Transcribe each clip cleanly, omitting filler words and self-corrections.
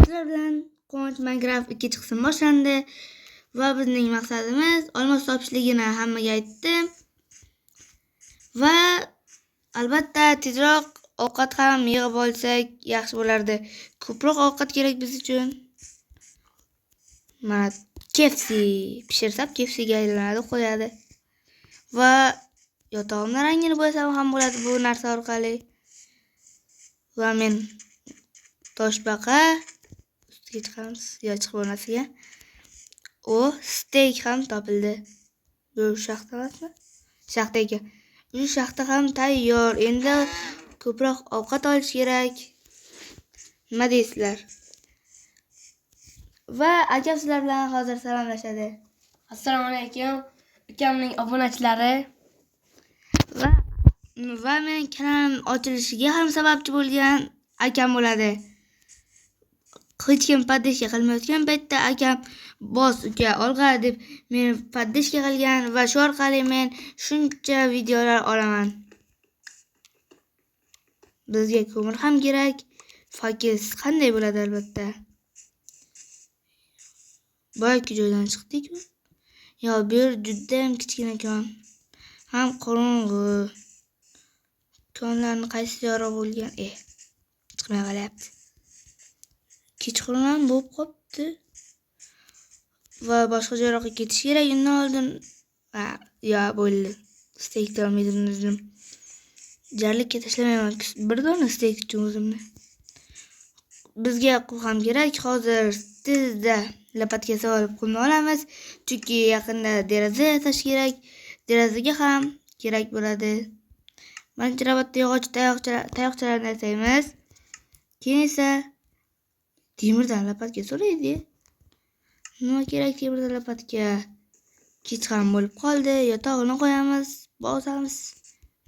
Sizlar bilan Quvonch Minecraft 2 qism boshlandi va bizning maqsadimiz olmos topishligini hammaga aytdim. Va albatta tezroq ovqat ham yig'ib olsak yaxshi bo'lardi. Ko'proq ovqat kerak biz uchun. Mana KFC pishirsak KFCga aylanadi, qo'yadi. Va yotog'imni rangini bo'yasam ham bo'ladi bu narsa orqali. Va men toshbaqa ustiga chiqamiz, yo chiqib bo'lmasiga. O, steak ham topildi. Bu shaxta emasmi? Shaxta ekan. Bu shaxta ham tayyor. Endi ko'proq ovqat olish kerak. Nima deysizlar? Va akam sizlar bilan hozir salomlashadi. Assalomu alaykum ukamning obunachilari. Va men kanalim ochilishiga ham sababchi bo'lgan akam bo'ladi. Hech kim podдержка qilmayotgan paytda akam bos uka olg'a deb meni podдержка qilgan va shu orqali men shuncha videolar olaman. Bizga ko'mir ham kerak. Fakelsiz qanday bo'ladi albatta. Boyagi joydan chiqdik-ku. Yo, bu yer juda ham kichkina kon. Ham qorong'u. Konlarni qaysi yorug' bo'lgan? Chiqmay qolyapti. Kechqurun ham bo'lib qopti. Va boshqa joylarga ketish kerak. Undan oldin ya bo'ldi. Steakni olmaydim o'zim. Jarlikka tashlamayman. Bir dona steak uchun o'zimni. Bizga qum ham kerak. Hozir tezda lopatga solib qumni olamiz. Chunki yaqinda deraza yasash kerak. Derazaga ham kerak bo'ladi. Birinchi navbatda yog'och tayoqchalarni yasaymiz. Keyin esa temirdan lopatga so'raydi. Nima kerak temirdan lopatga? Kech ham bo'lib qoldi. Yotog'ini qo'yamiz, bosamiz.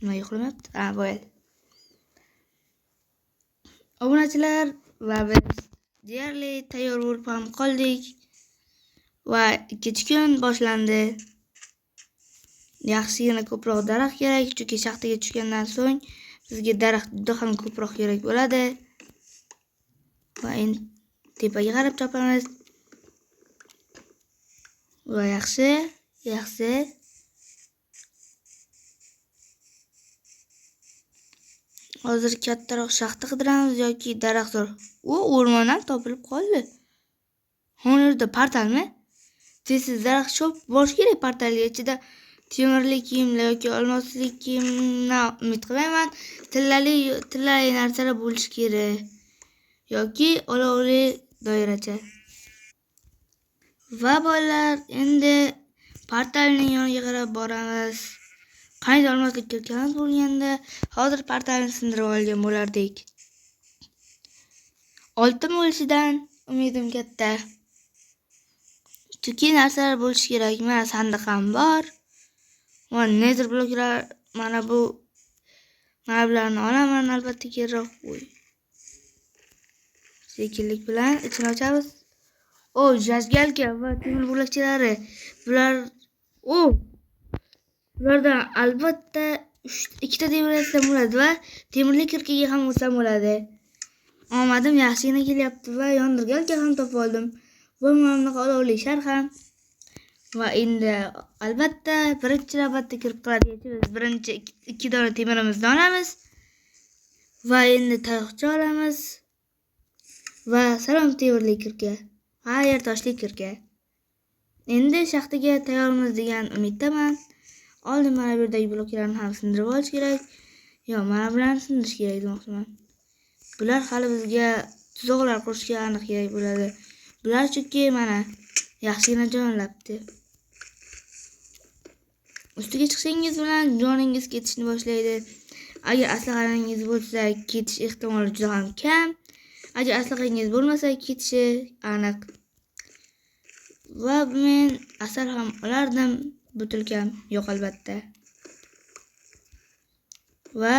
Nima uxlamayapti? Ha, bo'ldi. Obunachilar va biz deyarli tayyor bo'lib ham qoldik. Va ikkinchi kun boshlandi. Yaxshigina ko'proq daraxt kerak, chunki shaxtaga tushgandan so'ng bizga daraxt juda ham ko'proq kerak bo'ladi. Va endi tepaga qarab chopamiz. Va yaxshi, yaxshi. Hozir kattaroq shaxta qidiramiz yoki daraxtzor. U o'rmon ham topilib qoldi. Hozirda portalmi? Tez daraxt chopib borish kerak portalga. Ichida temirli kiyimlar yoki olmosli kiyimni umid qilmayman. Tillali narsalar bo'lishi kerak. Yoki olovli doiracha. Va bolalar, endi portalning yoniga qarab boramiz. Qanday olmosli kirkamiz bo'lganda, hozir portalni sindirib olgan bo'lardik. Oltin bo'lishidan umidim katta. Chunki narsalar bo'lishi kerak. Mana sandiq ham bor. Va nether bloklar, mana bu, mana bularni olaman albatta kerak. Voy. Sekinlik bilan ichini ochamiz. O, jazgalka va temir bo'lakchalari. Bular, o, bulardan albatta ikkita temir yasasam bo'ladi va temirli kirkaga ham ursam bo'ladi. Omadim yaxshigina kelyapti va yondirgalka ham topib oldim. Va mana bunaqa olovli shar ham. Va endi albatta birinchi navbatda kirib qoladigan biz birinchi ikki dona temirimizni olamiz. Va endi tayoqcha olamiz. Va salom temirli kirka. Xayr, toshli kirka. Endi shaxtaga tayyormiz degan umiddaman. Oldin mana bu yerdagi bloklarni ham sindirib olish kerak. Yo, mana bularni sindirish kerak demoqchiman. Bular hali bizga tuzoqlar qurishga aniq kerak bo'ladi. Bular chunki mana yaxshigina jonlabdi. Ustiga chiqsangiz bilan joningiz ketishni boshlaydi. Agar aslahangiz bo'lsa, ketish ehtimoli juda ham kam. Agar aslahangiz bo'lmasa, ketishi aniq. Va men asal ham olardim, butilkam yo'q albatta. Va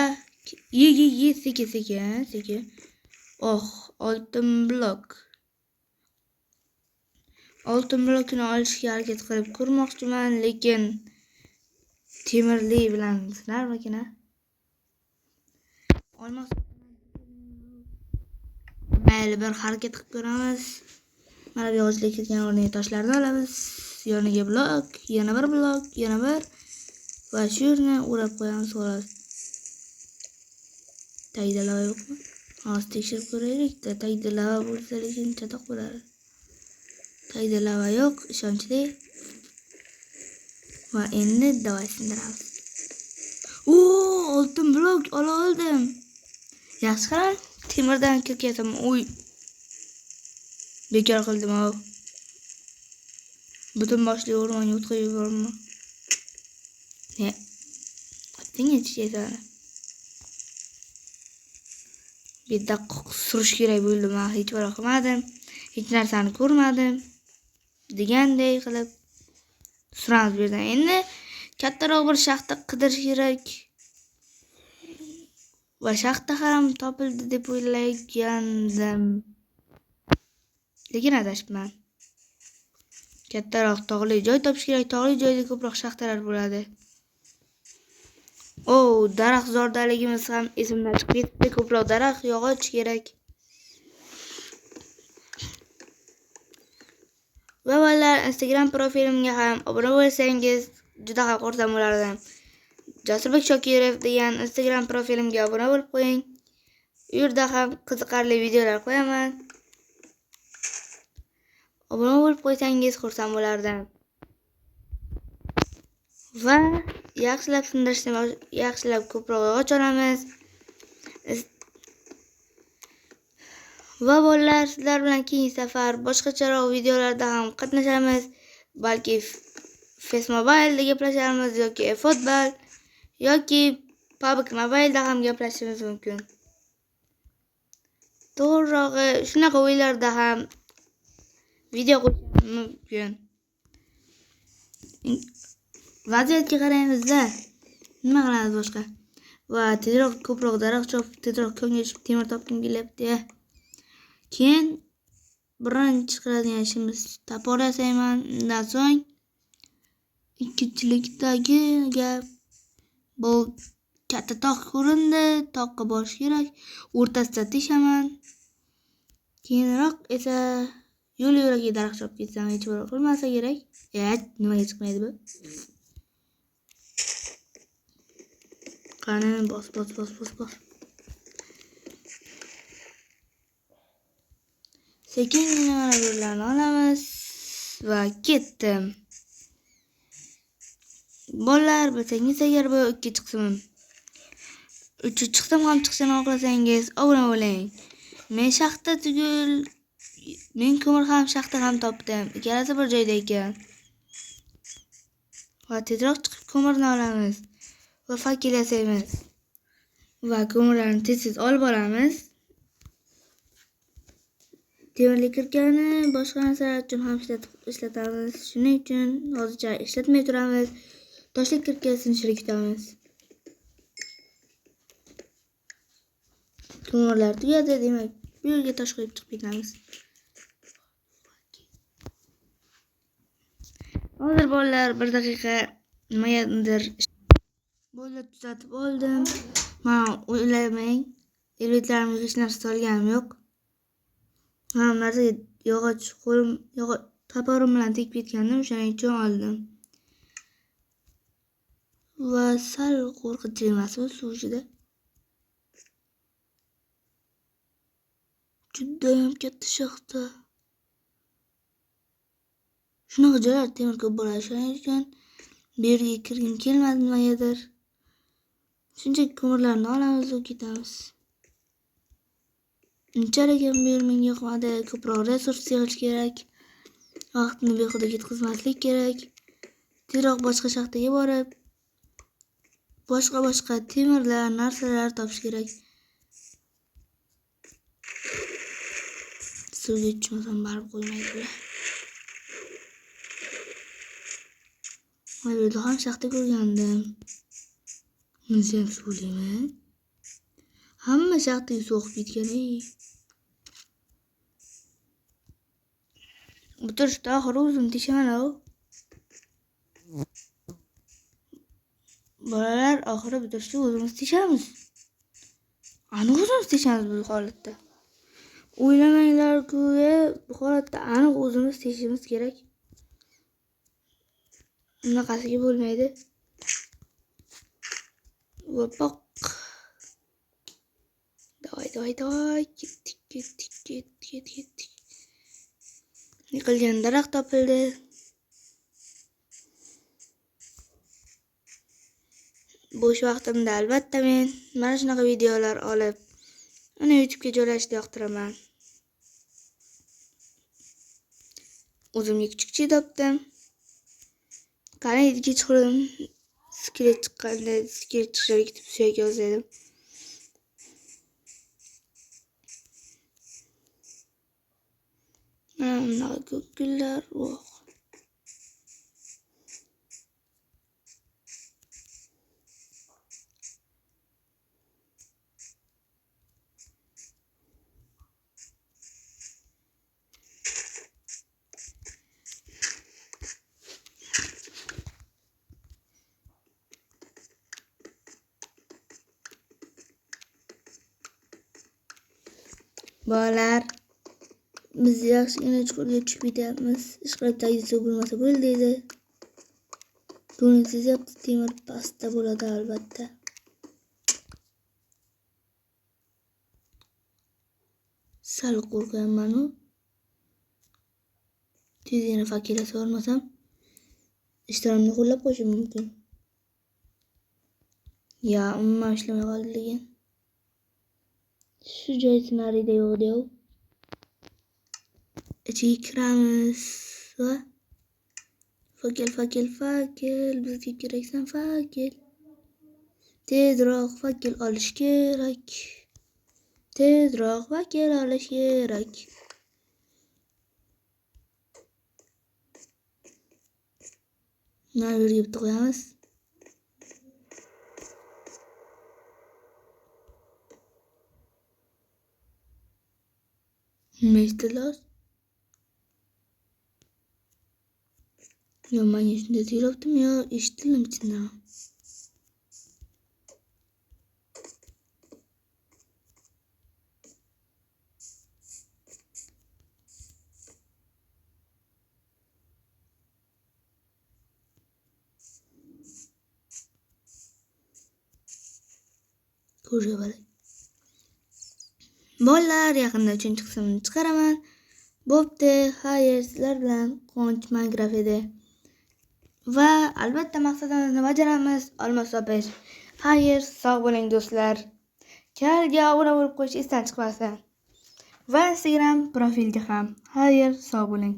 ye ye ye sekin sekin sekin. Oh, oltin blok. Oltin blokini olishga harakat qilib ko'rmoqchiman, lekin temirli bilan sinarmikin? Olmos Mayli, bir harakat qilib ko'ramiz. Mana bu yog'ochlar ketgan o'rniga toshlarni olamiz. Yoniga blok, yana bir blok, yana bir va shu yerni o'rab qo'yamiz xolos. Tagida lava yo'qmi? Hozir tekshirib ko'raylik-da. Tagida lava bo'lsa lekin chatoq bo'ladi. Tagida lava yo'q, ishonchli. Va endi davay sindiramiz. O, oltin blok ola oldim. Yaxshi qarang, temirdan kirkatim. Uy. Bekor qildim o. Butun boshli o'rmonga o't qo'yib yuborma. Ne? Atting ichgan. Bu yerda surish kerak bo'ldi. Men hech bir qilmadim. Hech narsani ko'rmadim. Deganday qilib suramiz bu yerdan. Endi kattaroq bir shaxta qidirish kerak. Va shaxta ham topildi deb o'ylagandim. Lekin adashibman. Kattaroq tog'li joy topish kerak. Tog'li joyda ko'proq shaxtalar bo'ladi. O, daraxtzordaligimiz ham esimdan chiqib ketdi. Ko'proq daraxt, yog'och kerak. Va bolalar, Instagram profilimga ham obuna bo'lsangiz juda ham xursand bo'lardim. Jasurbek Shokirov degan Instagram profilimga obuna bo'lib qo'ying. U yerda ham qiziqarli videolar qo'yaman. Obuna bo'lib qo'ysangiz xursand bo'lardim. Va yaxshilab sindirishni, yaxshilab ko'proq yog'och olamiz. Va bolalar, sizlar bilan keyingi safar boshqacharoq videolarda ham qatnashamiz. Balki Face Mobile'da gaplasharmiz yoki eFootball yoki PUBG Mobile'da ham gaplashishimiz mumkin. To'g'rirog'i, shunaqa o'yinlarda ham video qo'yishimiz mumkin. Vaziyatga qaraymizda, nima qilamiz boshqa? Va tezroq ko'proq daraxt chopib, tezroq konga tushib temir topgim kelyapti. Keyin birinchi qiladigan ishimiz topor yasayman. Undan so'ng ikkinchilikdagi gap bu katta tog' ko'rindi, toqqa borish kerak, o'rtasida teshaman. Keyinroq esa yo'l yo'lakay daraxt chopib ketsam hech bir qilmasa kerak. Nimaga chiqmaydi bu? Qani, bos bos bos bos bos. Sekingina mana bularni olamiz va ketdim. Bolalar, bilsangiz agar bu ikkinchi qismim. Uchinchi qism ham chiqishini xohlasangiz obuna bo'ling. Men shaxta tugul, men ko'mir ham shaxta ham topdim. Ikkalasi bir joyda ekan. Va tezroq chiqib ko'mirni olamiz va fakel yasaymiz. Va ko'mirlarni tez-tez olib olamiz. Temirli kirkani boshqa narsalar uchun ham ishlatamiz. Shuning uchun hozircha ishlatmay turamiz. Toshli kirkasini shirk kutamiz. Ko'mirlar tugadi, demak bu yerga tosh qo'yib chiqib ketamiz. Hozir bolalar bir daqiqa nimagadir bolalar tuzatib oldim. Men o'ylamang, elbetlarimga hech narsa solganim yo'q. Hamma narsa yog'och qo'lim, yog'och toporim bilan tegib ketgandim, o'shaning uchun oldim. Va sal qo'rqinchli emasmi suv ichida? Judayam katta shaxta. Shunaqa joylar temir ko'p bo'ladi, shuning uchun bu yerga kirgim kelmadi nimagadir. Shunchaki ko'mirlarni olamiz va ketamiz. Unchalik ham bu yer menga yoqmadi. Ko'proq resurs yig'ish kerak. Vaqtni behuda ketkazmaslik kerak. Tezroq boshqa shaxtaga borib, boshqa temirlar, narsalar topish kerak. Suvga tushmasam baribir qo'ymaydi bular. Bu yerda ham shaxta ko'rgandim. Bunisi ham suvlimi? Hamma shaxtaga suv oqib ketgan, ey. Bu turishda oxiri o'zim teshaman-ku. Bolalar, oxiri bu turishda o'zimiz teshamiz. Aniq o'zimiz teshamiz bu holatda. O'ylamanglar-ku, bu holatda aniq o'zimiz teshishimiz kerak. Bunaqasiga bo'lmaydi. Vopoq. Davay, davay, davay. Ketdik, ketdik, ketdik, ketdik. Yiqilgan daraxt topildi. Bo'sh vaqtimda albatta men mana shunaqa videolar olib, uni YouTube'ga joylashni yoqtiraman. O'zimga kuchukcha topdim. Qani kechqurun skelet chiqqanda skelet chiqishini kutib suyak yozdim. Mana bunaqa ko'k gullar, voh. Bolalar, biz yaxshigina chuqurga tushib ketyapmiz. Ishqilib tagida suv bo'lmasa bo'ldi dedi. Ko'nglim sezyapti, temir pastda bo'ladi albatta. Sal qo'rqyapman-u. Tezgina fakela solmasam ishtonimni qo'llab qo'yishim mumkin. Ya, umuman ishlamay qoldi lekin. Shu joy ssenariyda yo'q dev. Ichiga kiramiz va fakel, fakel, fakel, bizga keraksan fakel. Tezroq fakel olish kerak. Tezroq fakel olish kerak. Mana bu yerga bitta qo'yamiz. Nima eshitildi? Yo, menga shunday tuyulyaptimi yo eshitildimi chindan? Ko'rib olay. Bolalar, yaqinda 3-qismini chiqaraman. Bo'pti, xayr, sizlar bilan Quvonch Minecraft edi. Va albatta maqsadimizni bajaramiz, olmos topish. Xayr, sog' bo'ling do'stlar. Kanalga obuna bo'lib qo'yish esdan chiqmasin. Va Instagram profilga ham. Xayr, sog' bo'ling.